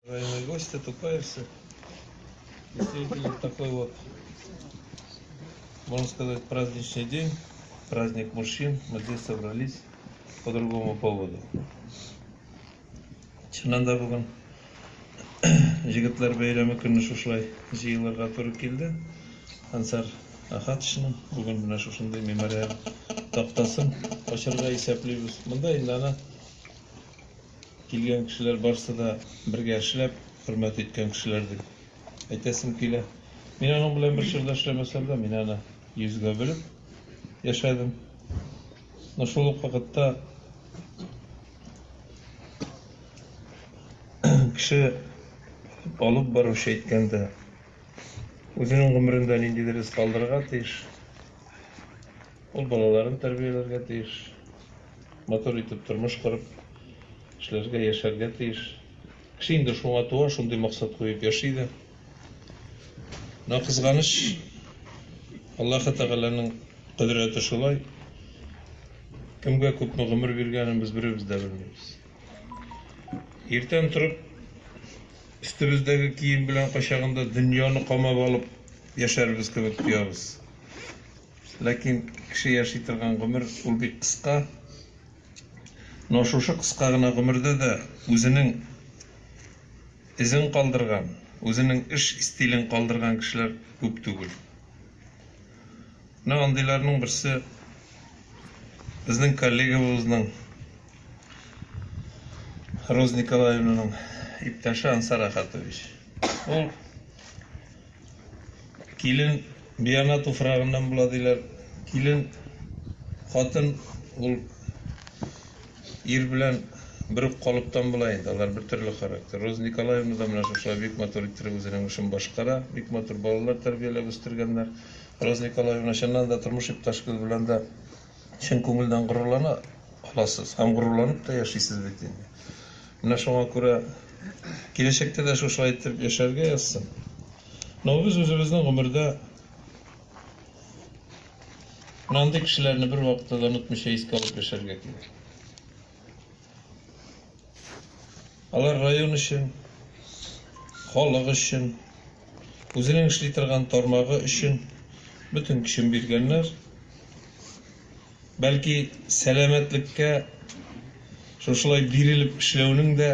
Уважаемые гости, тукаевцы, действительно такой вот, можно сказать, праздничный день, праздник мужчин, мы здесь собрались по другому поводу. Чыннан да бүген егетләр бәйрәме көнне шушылай җыелырга туры килде. Ансар Ахатовичның бүген менә шушындый мемориаль тактасын ачарга исәплибез. Монда инде аны килгән кешеләр барысы да бергә эшләп, хөрмәт иткән кешеләр дип әйтәсем килә. Мин аның белән бер чорда эшләмәсәм дә, мин аны йөзгә белеп яшәдем. Но шул ук вакытта кеше алып баручы әйткәндә, үзенең гомерендә ниндидер эз калдырырга тиеш. Ул балаларын тәрбияләргә тиеш. Матур итеп тормыш корып, эшләргә, яшәргә тиеш. Кеше инде шуңа туа, шундый максат куеп яши дә. Но кызганыч, Аллаһы Тәгаләнең кодрәте шулай. Кемгә күпме гомер биргәнен без беребез дә белмибез. Иртән торып, өстебездәге кием белән кайчагында дөньяны камап алып яшәрбез кебек тоябыз. Ләкин кеше яши торган гомер ул бик кыска. Но шушы кыска гына гомердә дә үзенең эзен калдырган, үзенең эш стилен калдырган кешеләр күп түгел. Менә андыйларның берсе безнең коллегабызның Роза Николаевнаның иптәше Ансар Ахатович. Ул Килен биана туфрагыннан була диләр. Килен хатын ул ир белән бер үк калыптан була инде. Алар бер төрле характер. Роза Николаевна да менә шушылай бик матур иттереп үзенең эшен башкара. Бик матур балалар тәрбияләп үстергәннәр. Роза Николаевна чыннан да тормыш иптәшегез белән дә чын күңелдән горурлана аласыз һәм горурланып та яшисез бит инде. Менә шуңа күрә киләчәктә дә шушылай итеп яшәргә язсын. Но без үзебезнең гомердә менә андый кешеләрне бер вакытта да онытмыйча искә алып яшәргә кирәк. Алар район өчен, халык өчен, үзенең эшли торган тармагы өчен бөтен көчен биргәннәр. Бәлки сәламәтлеккә шушылай бирелеп эшләүнең дә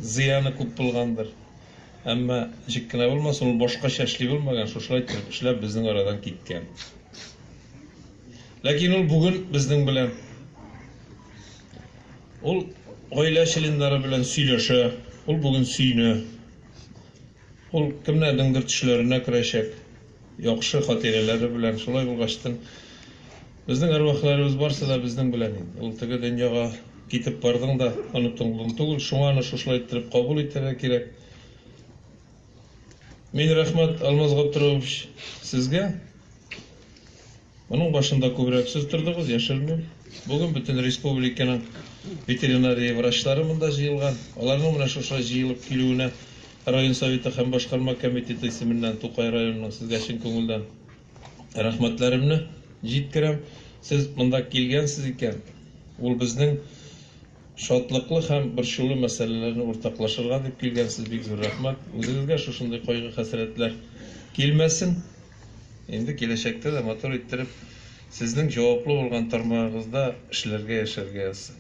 зыяны күп булгандыр. Әмма ничек кенә булмасын, ул башкача эшли белмәгән, шушылай итеп эшләп безнең арадан киткән. Ләкин ул бүген безнең белән. Ул гаилә членнары белән сөйләшә, ул бүген сөенә. Ул кемнәрнеңдер төшләренә керәчәк, яхшы хатирәләре белән. Шулай булгачтын, безнең әрвахларыбыз барсы да безнең белән инде. Ул теге дөньяга китеп бардың да, онытылдың түгел. Шуңа аны шушылай иттереп кабул итәргә кирәк. Мин рәхмәт, Алмаз Габдуллович, сезгә. Моның башында күбрәк сез тордыгыз, яшермим. Бүген бөтен республиканың ветеринария врачлары монда җыелган. Аларның менә шушылай җыелып килүенә район советы һәм башкарма комитеты исеменнән Тукай районының сезгә чын күңелдән рәхмәтләремне җиткерәм. Сез монда килгәнсез икән, ул безнең шатлыклы һәм борчулы мәсьәләләрне уртаклашырга дип килгәнсез, бик зур рәхмәт. Үзегезгә шушындый кайгы-хәсрәтләр килмәсен. Инде киләчәктә дә матур иттереп сезнең җаваплы булган тармагыгызда эшләргә, яшәргә язсын.